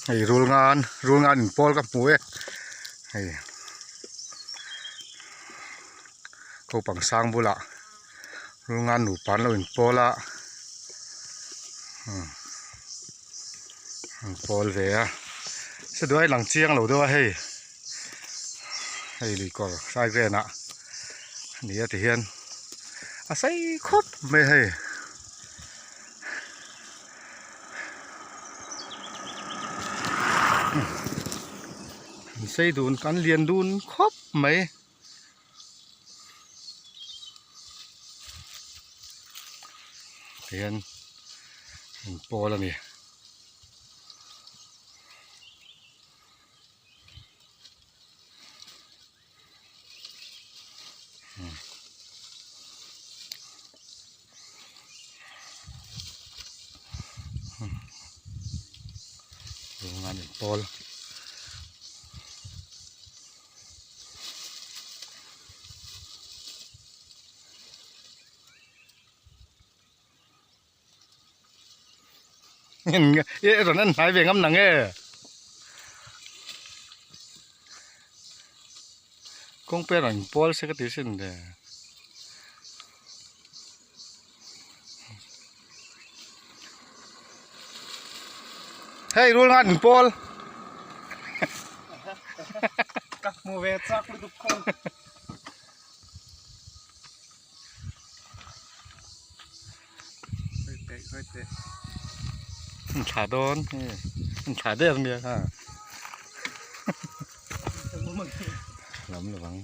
Hei rul ngan rul ngan in pawl ka hmu e hei kopang sang bulah rul ngan nupa an lo in pawl a umm an pawl ve a se duai lang chiang lo deuh a hei hei lui kawr sai venah a ni a tihian a sei khawp mai a hei. An sei dun an lian dun khawp mai. Tihian an pawl a ni. Pawl e rawn en hnai ve ngam nang e kawng pek ang pawl se ka ti sin le. Hei rul ngat in pawl. Ka hmu ve chak lutuk khawng. Thla dawn thla der nia kha. Lam lovang.